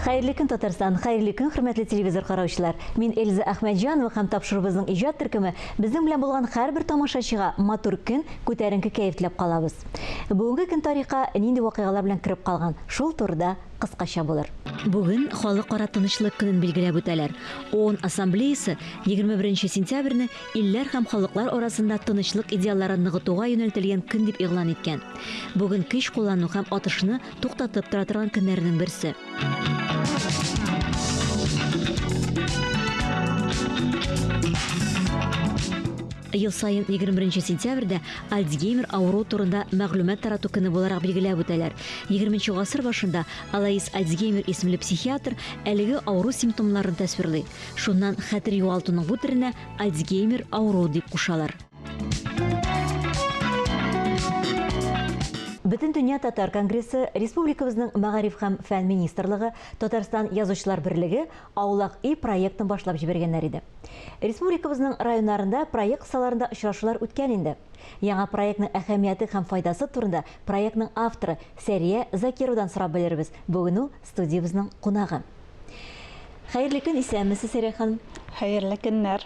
Хәерле көн, Татарстан! Хәерле көн, хөрмәтле телевизор караучылар! Мин Эльза Әхмәтҗанова һәм тапшыруыбызның иҗат төркеме безнең белән булган һәрбер тамашачыга матур көн, күтәренке кәеф теләп калабыз. Бүгенге көн тарихка нинди вакыйгалар белән кереп калган, шул турыда кыскача булыр. Бүген Халыкара тынычлык көнен билгеләп үтәләр. ООН Ассамблеясы 21 нче сентябрьне илләр һәм халыклар арасында тынычлык идеалларын ныгытуга юнәлтелгән көн дип игълан иткән. Бүген көч куллану һәм атышны туктатып тора торган көннәрнең берсе. Ел саен 21 сентябрьдә Альцгеймер авыруы турында мәгълүмат тарату көне буларак билгеләп үтәләр. 20 гасыр башында Алоис Альцгеймер исемле психиатр әлеге авыру симптомнарын тасвирлый. Шуннан хәтер югалтуның бу төренә Альцгеймер авыруы дип кушалар. Бөтендөнья татар конгрессы, республикабызның Мәгариф һәм фән министрлыгы, Татарстан Язучылар берлеге Аулак өй проектын башлап җибәргәннәр иде. Республикабызның районнарында проект кысаларында очрашулар үткән инде. Яңа проектның әһәмияте һәм файдасы турында проектның авторы Сәрия Закировадан сорап белербез. Бүген ул студиябезнең кунагы. Хәерле көн, исәнмесез, Сәрия ханым. Хәерле көннәр.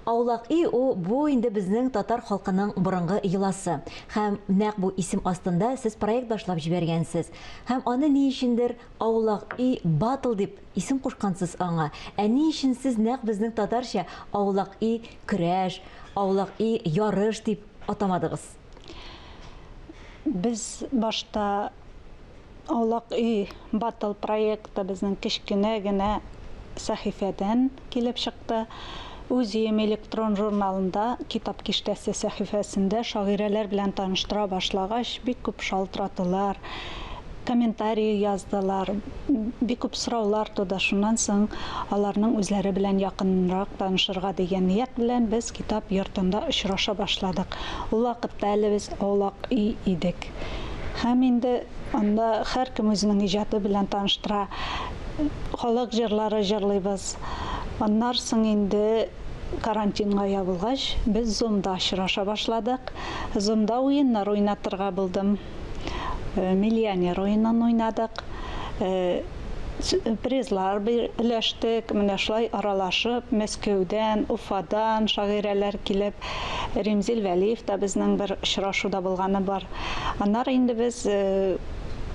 Аулак өй ул бу инде безнең татар халкының борынгы йоласы. Һәм нәкъ бу исем астында сез проект башлап җибәргәнсез. Һәм аны ни өчендер Аулак өй батл дип исем кушкансыз аңа. Ә ни өчен сез нәкъ безнең татарча Аулак өй көрәш, Аулак өй ярыш дип атамадыгыз? Без башта Аулак өй батл проекты безнең кечкенә генә сәхифәдән килеп чыкты. Үз өем электрон журналында Китап киштәсе сәхифәсендә шагыйрәләр белән таныштыра башлагач, бик күп шалтыратулар, комментарий яздылар, бик күп сораулар туды. Шуннан соң аларның үзләре белән якынрак танышырга дигән ният белән без китап йортында очраша башладык. Ул вакытта әле без Аулак өй идек. Һәм инде анда һәркем үзенең иҗаты белән таныштыра. Халык җырлары җырлыйбыз. Аннан соң инде карантинга ябылгач, без Zoom-да очраша башладык. Zoom-да уеннар уйнатырга булдым. Миллионер уенын уйнадык. Призлар өләштек. Менә шулай аралашып, Мәскәүдән, Уфадан шагыйрәләр килеп, Римзил Вәлиев та безнең бер очрашуда булганы бар. Аннары инде без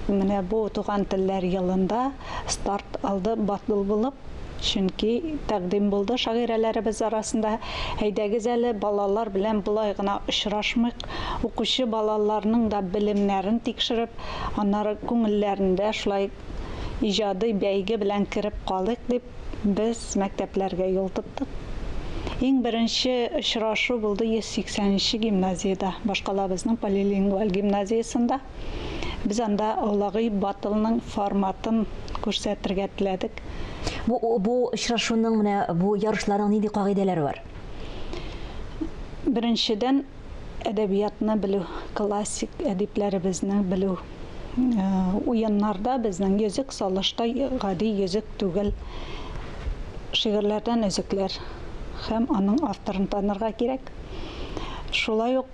менә бу Туган телләр елында старт алды батл булып, чөнки тәкъдим булды шагыйрәләребез арасында, әйдәгез әле балалар белән болай гына очрашмыйк, укучы балаларның да белемнәрен тикшереп, аннары күңелләрендә шулай иҗади бәйге белән кереп калыйк дип, Без мәктәпләргә юл тоттык. Иң беренче очрашу булды 180 нче гимназиядә, башкалабызның полилингваль гимназиясендә. Без анда Аулагый батлның форматын күрсәтергә теләдек. Бу, бу очрашуның, менә бу ярышларның нинди кагыйдәләре бар? Беренчедән, әдәбиятны белү, классик әдипләребезне белү. Уеннарда безнең йөзек салышта гади йөзек түгел, шигырьләрдән өзекләр һәм аның авторын танырга кирәк. Шулай ук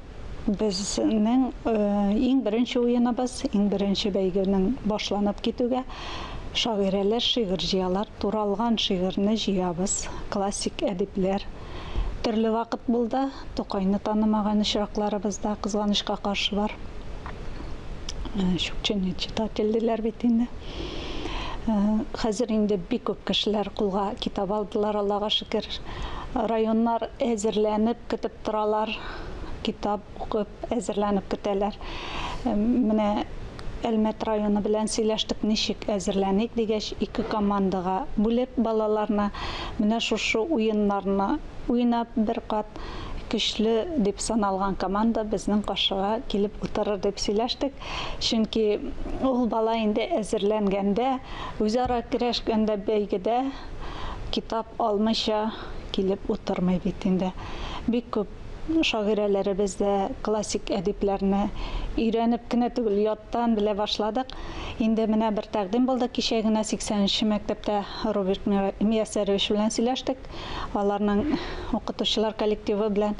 безнең иң беренче уеныбыз, иң беренче бәйгенең башланып китүгә шагыйрәләр шигырь җыялар, туралган шигырьне җыябыз, классик әдипләр. Төрле вакыт булды, Тукайны танымаган очракларыбыз да, кызганычка каршы, бар. Чукча не читатель диләр бит инде. Хәзер инде бик күп кешеләр кулга китап алдылар, Аллага шөкер. Районнар әзерләнеп көтеп торалар, китап укып әзерләнеп көтәләр. Менә Әлмәт районы белән сөйләштек, ничек әзерләник дигәч, ике командага бүлеп балаларны, менә шушы уеннарны уйнап бер кат көчле дип саналган команда безнең каршыга килеп утырыр дип сөйләштек. Чөнки ул бала инде әзерләнгәндә, үзара көрәшкәндә бәйгедә китап алмыйча килеп утырмый бит инде. Бик күп шагыйрәләребез дә классик әдипләрне өйрәнеп кенә түгел, яттан белә башладык. Инде менә бер тәкъдим булды, кичә генә 80 нче мәктәптә Роберт Мияссәрович белән сөйләштек. Аларның укытучылар коллективы белән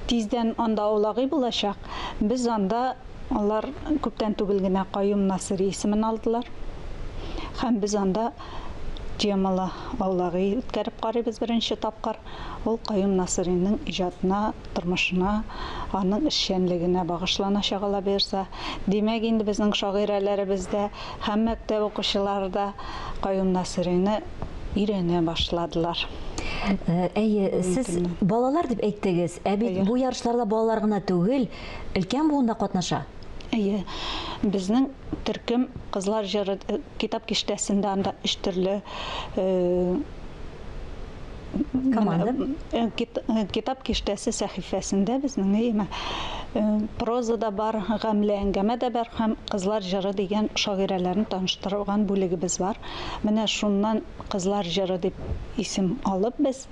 тиздән анда аулагый булачак. Без анда, алар күптән түгел генә Каюм Насыйри исемен алдылар. Һәм без анда темалы аулак өй үткәреп карыйбыз беренче тапкыр. Ул Каюм Насыйриның иҗатына, тормышына, аның эшчәнлегенә багышланачак, Алла боерса. Димәк, инде безнең шагыйрәләребез дә һәм мәктәп укучылары да Каюм Насыйрины өйрәнә башладылар. Әйе, сез балалар дип әйттегез. Ә бит бу ярышларда балалар гына түгел, өлкән буын да катнаша. Әйе, безнең төркем Кызлар җыры китап киштәсендә анда өч төрле команда. Китап киштәсе сәхифәсендә безнең әйеме проза да бар, гамьле әңгәмә дә бар һәм Кызлар җыры дигән шагыйрәләрне таныштырган бүлегебез бар. Менә шуннан Кызлар җыры дип исем алып без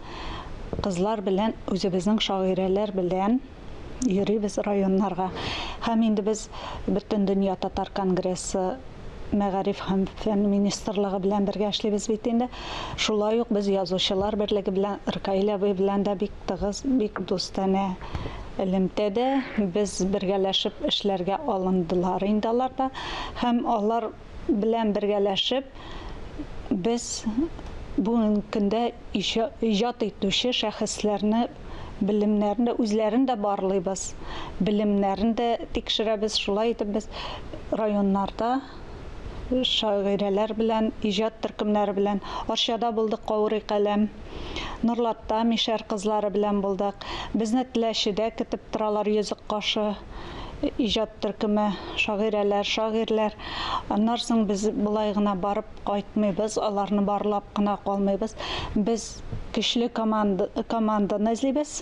кызлар белән үзебезнең шагыйрәләр белән йөрибез районнарга. Һәм инде без Бөтендөнья татар конгрессы, Мәгариф һәм фән министрлыгы белән бергә эшлибез бит инде. Шулай ук без Язучылар берлеге белән, Ркаил абый белән дә бик тыгыз, бик дустанә элемтәдә. Без бергәләшеп эшләргә алындылар инде алар да. Һәм алар белән бергәләшеп без бүгенге көндә иҗат итүче шәхесләрне белемнәрен дә, үзләрен дә барлыйбыз, белемнәрен дә тикшерәбез. Шулай итеп без районнарда шагыйрәләр белән, иҗат төркемнәре белән, Арчада булдык, Каурый каләм, Норлатта мишәр кызлары белән булдык. Безне Теләчедә көтеп торалар, Йөзек кашы иҗат төркеме, шагыйрәләр, шагыйрьләр. Аннан соң без болай гына барып кайтмыйбыз, аларны барлап кына калмыйбыз. Без көчле команда, команданы эзлибез.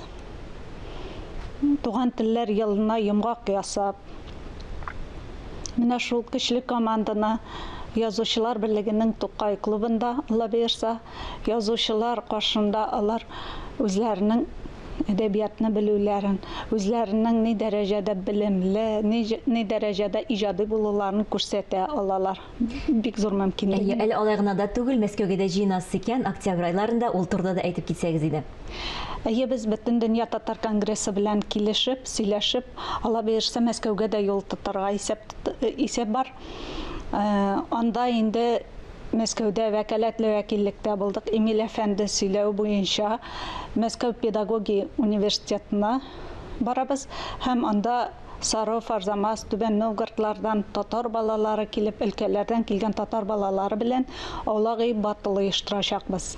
Туган телләр елына йомгак ясап, менә шул көчле команданы Язучылар берлегенең Тукай клубында, Алла боерса, язучылар каршында алар үзләренең әдәбиятны белүләрен, үзләренең ни дәрәҗәдә белемле, ни, ни дәрәҗәдә иҗади булуларын күрсәтә алалар. Бик зур мөмкинлек. Әйе, әле алай гына да түгел, Мәскәүгә дә җыенасыз икән, октябрь айларында, ул турыда да әйтеп китсәгез иде. Әйе, без Бөтендөнья татар конгрессы белән килешеп, сөйләшеп, Алла боерса, Мәскәүгә дә юл тотарга исәп, исәп бар. Анда инде Мәскәүдә вәкаләтле вәкиллектә булдык. Эмиль әфәнде сөйләве буенча Мәскәү педагогия университетына барабыз һәм анда Саров, Арзамас, Түбән Новгородлардан татар балалары килеп, өлкәләрдән килгән татар балалары белән аулак өй баттл оештырачакбыз.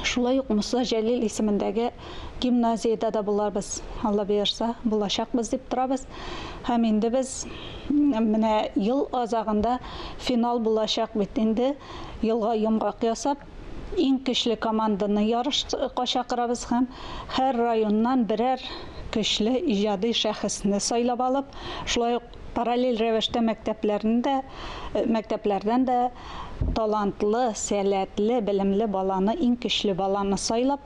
Шулай ук Муса Җәлил исемендәге гимназиядә дә булабыз. Алла боерса, булачакбыз дип торабыз. Һәм инде без менә ел азагында финал булачак бит инде. Елга йомгак ясап, иң көчле команданы ярышка чакырабыз һәм һәр районнан берәр көчле иҗади шәхесне сайлап алып, шулай ук параллель рәвештә мәктәпләрне дә, мәктәпләрдән дә талантлы, сәләтле, белемле баланы, иң көчле баланы сайлап,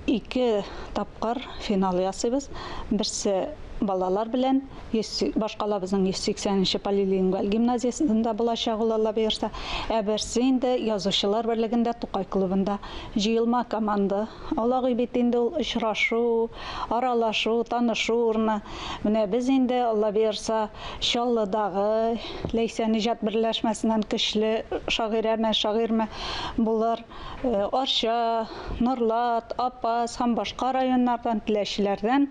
ике тапкыр финал ясыйбыз. Берсе балалар белән башкалабызның 180 нче полилингваль гимназиясендә булачак ул, Алла боерса. Ә берсе инде Язучылар берлегендә, Тукай клубында җыелма команда. Аулак өй бит инде ул очрашу, аралашу, танышу урыны. Менә без инде, Алла боерса, Чаллыдагы Ләйсән иҗат берләшмәсеннән көчле шагыйрәме, шагыйрьме булыр. Арча, Норлат, Апас һәм башка районнардан, Теләчеләрдән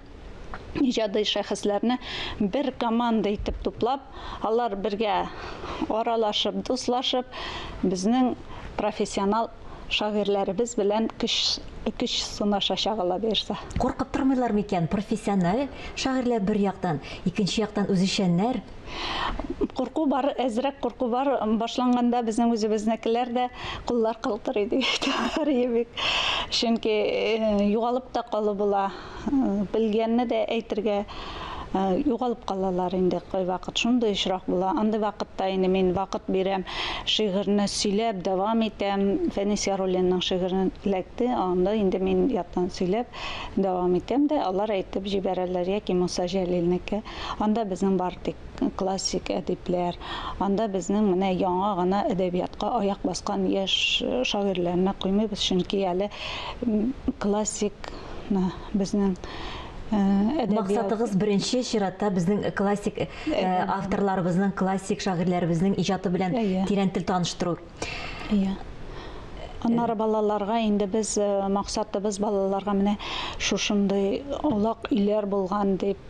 иҗади шәхесләрне бер команда итеп туплап, алар бергә аралашып, дуслашып, безнең профессионал шагыйрьләребез белән көч көч сынашачак, Алла боерса. Куркып тормыйлар микән профессиональ шагыйрьләр бер яктан, икенче яктан үзешчәннәр? Курку бар, әзрәк курку бар. Башланганда безнең үзебезнекеләр дә куллар калтырый дип әйтә. Чөнки югалып та калу була. Белгәнне дә әйтергә югалып калалар инде кайвакыт. Шундый очрак була. Андый вакытта инде мин вакыт бирәм, шигырьне сөйләп дәвам итәм. Фәнис Яруллинның шигырен эләкте, анда инде мин яттан сөйләп дәвам итәм дә, алар әйтеп җибәрәләр, яки Муса Җәлилнеке. Анда безнең бар тик классик әдипләр, анда безнең менә яңа гына әдәбиятка аяк баскан яшь шагыйрьләрне куймыйбыз, чөнки әле классик безнең Әдәбият. Максатыгыз беренче чиратта безнең классик авторларыбызның, классик шагыйрьләребезнең иҗаты белән тирәнтел таныштыру. Әйе. Аннары балаларга инде без максатыбыз балаларга менә шушындый аулак өйләр булган дип,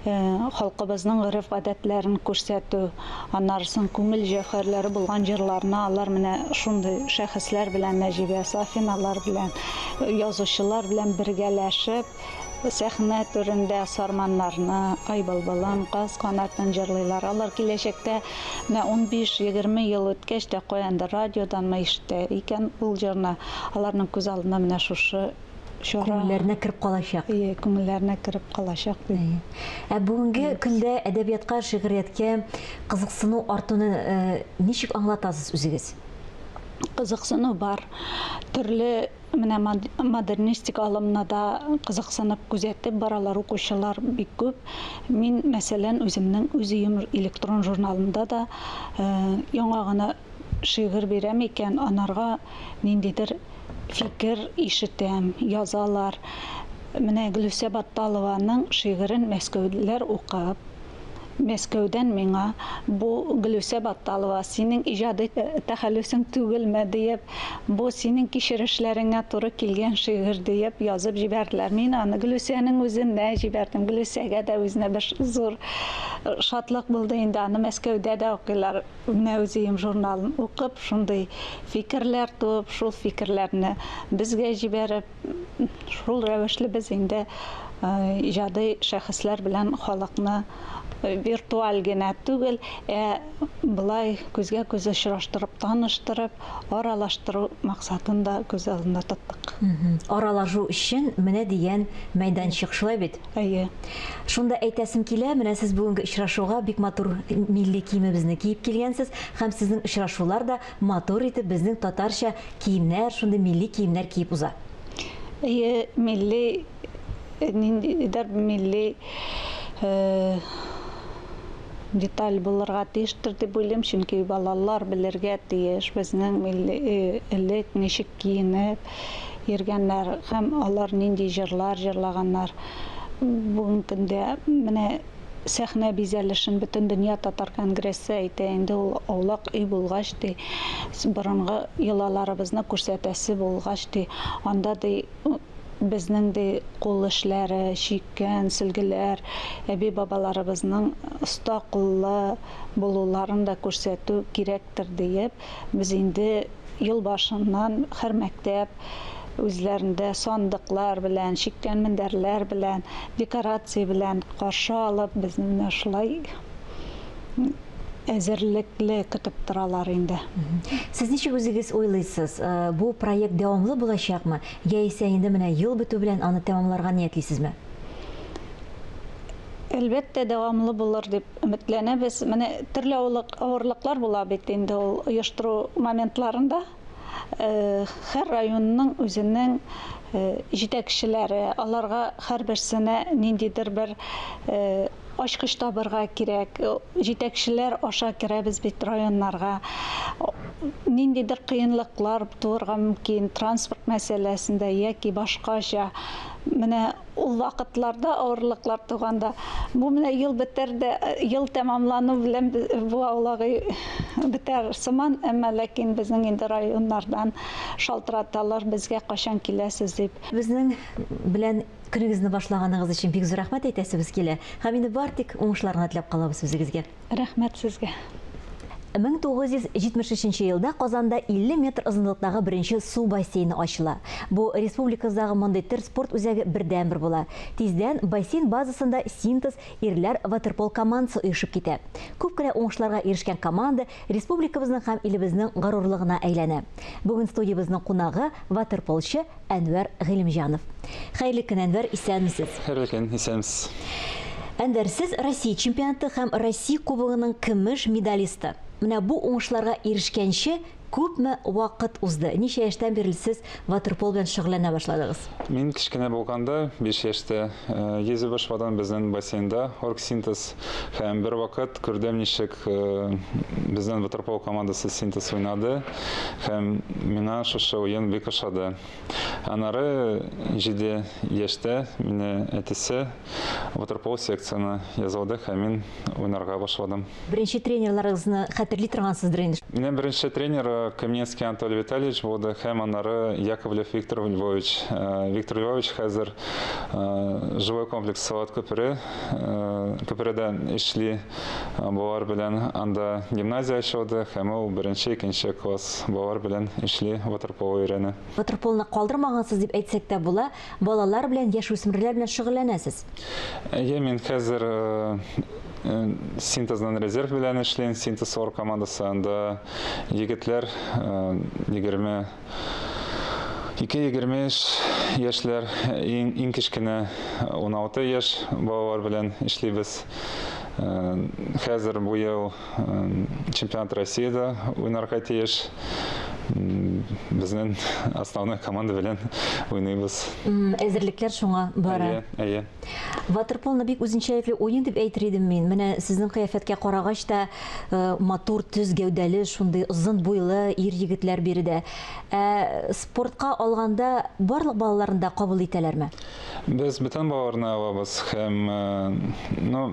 халкыбызның гореф-гадәтләрен күрсәтү, аннары соң күңел җәүһәрләре булган җырларны алар менә шундый шәхесләр белән, Нәҗибә Сафиналар белән, язучылар белән бергәләшеп, сәхнә түрендә Сарманнарны, Ай былбылын, Каз канатын җырлыйлар. Алар киләчәктә менә 15-20 ел үткәч тә каяндыр радиоданмы ишетә икән ул җырны, аларның күз алдына менә шушы чара Күңелләренә кереп калачак. Әйе, күңелләренә кереп калачак дип. Әйе. Ә бүгенге көндә әдәбиятка, шигърияткә кызыксыну артуны ничек аңлатасыз үзегез? Кызыксыну бар. Төрле менә модернистик алымны да кызыксынып күзәтеп баралар укучылар бик күп. Мин, мәсәлән, үземнең Үз өем электрон журналында да яңа гына шигырь бирәм икән, анарга ниндидер фикер ишетәм, язалар. Менә Гөлүсә Батталованың шигырен мәскәүлеләр укып, Мәскәүдән миңа, Бу Гөлүсә Батталова синең иҗади тәхәллүсең түгелме? диеп, бу синең кичерешләреңә туры килгән шигырь диеп язып җибәрделәр. Мин аны Гөлүсәнең үзенә җибәрдем. Гөлүсәгә дә үзенә бер зур шатлык булды инде, аны Мәскәүдә дә укыйлар. Менә үз өем журналын укып, шундый фикерләр туып, шул фикерләрне безгә җибәреп, шул рәвешле без инде иҗади шәхесләр белән халыкны виртуаль генә түгел, ә болай күзгә күз очраштырып, таныштырып, аралаштыру максатын да күз алдында тоттык. Аралашу өчен менә дигән мәйданчык, шулай бит? Әйе. Шунда әйтәсем килә, менә сез бүгенге очрашуга бик матур милли киемебезне киеп килгәнсез һәм сезнең очрашулар да матур итеп безнең татарча киемнәр, шундый милли киемнәр киеп уза. Әйе, милли, ниндидер милли деталь булырга тиештер дип уйлыйм, чөнки балалар белергә тиеш безнең милли элек ничек киенеп йөргәннәр һәм алар нинди җырлар җырлаганнар. Бүгенге көндә менә сәхнә бизәлешен Бөтендөнья татар конгрессы әйтә инде, ул аулак өй булгач, ди, борынгы йолаларыбызны күрсәтәсе булгач, ди, анда, ди, безнең, ди, кул эшләре, чиккән сөлгеләр, әби-бабаларыбызның оста куллы булуларын да күрсәтү кирәктер, диеп, без инде ел башыннан һәр мәктәп үзләрендә сандыклар белән, чиккән мендәрләр белән, декорация белән каршы алып, безне менә шулай әзерлекле көтеп торалар инде. Сез ничек үзегез уйлыйсыз, бу проект дәвамлы булачакмы, яисә инде менә ел бетү белән аны тәмамларга ниятлисезме? Әлбәттә, дәвамлы булыр дип өметләнәбез. Менә төрле авырлыклар була бит инде ул оештыру моментларында. Һәр районның үзенең җитәкчеләре, аларга һәрберсенә ниндидер бер ачкыч табырга кирәк. Җитәкчеләр аша керәбез бит районнарга. Ниндидер кыенлыклар туырга мөмкин транспорт мәсьәләсендә яки башкача. Менә ул вакытларда авырлыклар туганда, бу менә ел бетәр дә, ел тәмамлану белән бу аулак өй бетәр сыман, әмма ләкин безнең инде районнардан шалтыраталар, безгә кайчан киләсез дип. Безнең белән көнегезне башлаганыгыз өчен бик зур рәхмәт әйтәсебез килә. Һәм инде бар тик уңышлар гына теләп калабыз үзегезгә. Рәхмәт сезгә. 1973 елда Казанда 50 метр озынлыктагы беренче су бассейны ачыла. Бу республикабыздагы мондый төр спорт үзәге бердәнбер була. Тиздән бассейн базасында Синтез ирләр ватерпол командасы оешып китә. Күп кенә уңышларга ирешкән команда республикабызның һәм илебезнең горурлыгына әйләнә. Бүген студиябезнең кунагы ватерполчы Әнвәр Гыйлемҗанов. Хәерле көн, Әнвәр, исәнмесез. Хәерле көн, исәнмесез. Әнвәр, сез Россия чемпионаты һәм Россия кубогының көмеш медалисты. Менә бу уңышларга ирешкәнче күпме вакыт узды? Ничә яшьтән бирле сез ватерпол белән шөгыльләнә башладыгыз? Мин кечкенә булганда, 5 яшьтә, йөзә башладым безнең бассейнда, Оргсинтез. Һәм бер вакыт күрдем, ничек безнең ватерпол командасы Синтез уйнады. Һәм миңа шушы уен бик ошады. Аннары 7 яшьтә мине әтисе ватерпол секцияне язылды һәм мин уйнарга башладым. Беренче тренерларыгызны хәтерли торгансыздыр инде. Минем беренче тренер Каменецкий Анатолий Витальевич булды һәм аннары Яковлев Виктор Львович. Виктор Львович хәзер жилой комплекс Салат күпере күпередә эшли. Балалар белән анда гимназия ачылды һәм ул беренче, икенче класс балалар белән эшли, ватерполо өйрәнә. Ватерполны калдырмагансыз дип әйтсәк тә була, балалар белән, яшүсмерләр белән шөгыльләнәсез. Әйе, мин хәзер Синтездан резерв белән эшлим, Синтез ор командасы, анда егетләр 22 23 яшьләр, иң, иң кечкенә 16 яшь балалар белән эшлибез. Хәзер бу ел чемпионат Россиядә уйнарга тиеш. Безнең основной команда белән уйныйбыз. Әзерлекләр шуңа бара. Әйе, әйе. Ватерполны бик үзенчәлекле уен дип әйтер идем мин. Менә сезнең кыяфәткә карагач та, матур, төз гәүдәле, шундый озын буйлы ир-егетләр биредә. Ә спортка алганда барлык балаларны да кабул итәләрме? Без бөтен балаларны алабыз һәм, ну,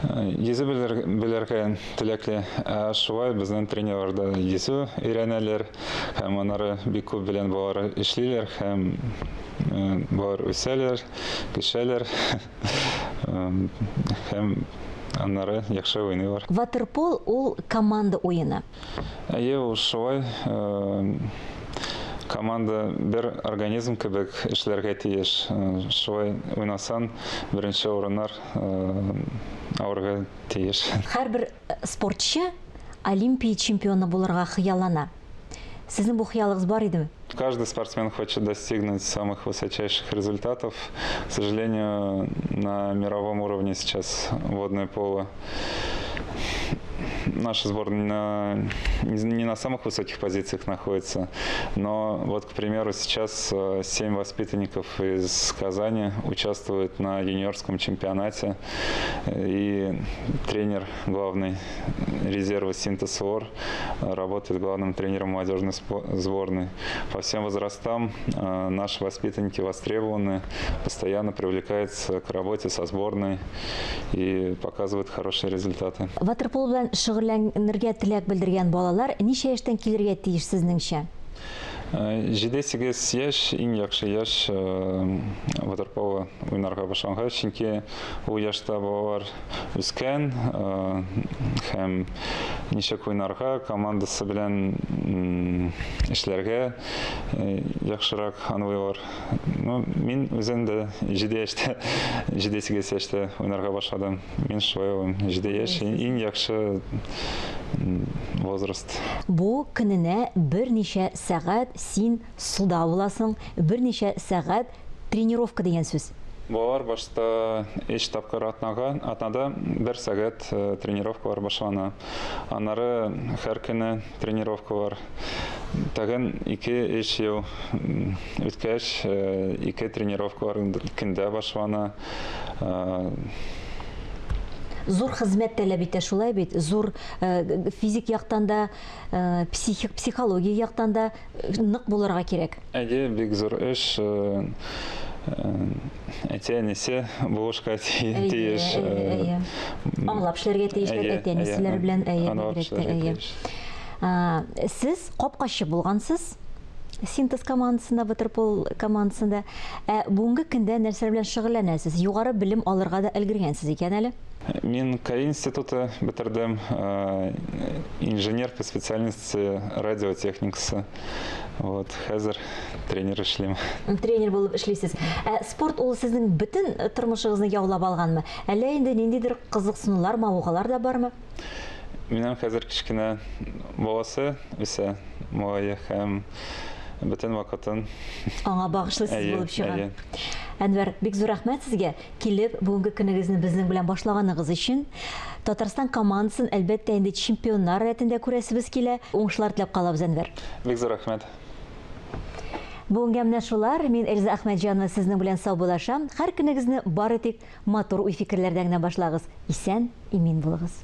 йөзү белергә теләкле. Ә шулай безнең тренерлар да йөзү өйрәнәләр һәм аннары бик күп белән балалар эшлиләр һәм балалар үсәләр, көчәләр һәм аннары яхшы уйныйлар. Ватерпол ул команда уены. Әйе, ул шулай. Команда бер организм кебек эшләргә тиеш. Шулай уйнасаң, беренче урыннар алырга тиеш. Һәрбер спортчы Олимпия чемпионы булырга хыяллана. Сезнең бу хыялыгыз бар идеме? Каждый спортсмен хочет достигнуть самых высочайших результатов. К сожалению, на мировом уровне сейчас водное поло наша сборная не на самых высоких позициях находится. Но вот, к примеру, сейчас 7 воспитанников из Казани участвуют на юниорском чемпионате. И тренер главный резерва Синтез ОР работает главным тренером молодежной сборной. По всем возрастам наши воспитанники востребованы, постоянно привлекаются к работе со сборной и показывают хорошие результаты. Ватерпол белән шөгыльләнергә теләк белдергән балалар ничә яшьтән килергә тиеш сезнеңчә? 7-8 яшь иң яхшы яшь ватерполо уйнарга башланга, чөнки ул яшьтә балалар үскән һәм ничек уйнарга, командасы белән эшләргә яхшырак аңлыйлар. Ну, мин үзем дә 7 яшьтә, 7-8 яшьтә уйнарга башладым. Мин шулай уйлыйм. 7 яшь иң яхшы возраст. Бу көненә берничә сәгать син суда буласың, берничә сәгать тренировка дигән сүз. Балалар башта 3 тапкыр атнага, атнада 1 сәгать тренировкалар башлана. Аннары һәр көне тренировкалар. Тагын 2-3 ел үткәч, 2 тренировкалар көндә башлана. Зур хезмәт таләп итә, шулай бит? Зур физик яктан да, психик, психология яктан да нык булырга кирәк. Әйе, бик зур эш. Әти-әнисе булышка тиеш. Аңлап эшләргә тиешләр әти-әниләр белән, әйе, бигрәк тә, әйе. Сез капкачы булгансыз. Синтез командасында, ватерпол командасында. Ә бүгенге көндә нәрсәләр белән шөгыльләнәсез? Югары белем алырга да өлгергәнсез икән әле. Мин КАИ институты бетердем, инженер по специальности радиотехникасы. Вот, хәзер тренер эшлим. Тренер булып эшлисез. Ә спорт ул сезнең бөтен тормышыгызны яулап алганмы? Әллә инде ниндидер кызыксынулар, мавыгалар да бармы? Минем хәзер кечкенә баласы үсә, малае, һәм бөтен вакытын аңа багышлыйсыз булып чыга. Әнвәр, бик зур рәхмәт сезгә килеп бүгенге көнегезне безнең белән башлаганыгыз өчен. Татарстан командасын әлбәттә инде чемпионнар рәтендә күрәсебез килә. Уңышлар теләп калабыз, Әнвәр. Бик зур рәхмәт. Бүгенгә менә шулар. Мин Эльза Әхмәтҗанова сезнең белән саубуллашам. Һәр көнегезне бары тик матур уй-фикерләрдән генә башлагыз. Исән, имин булыгыз.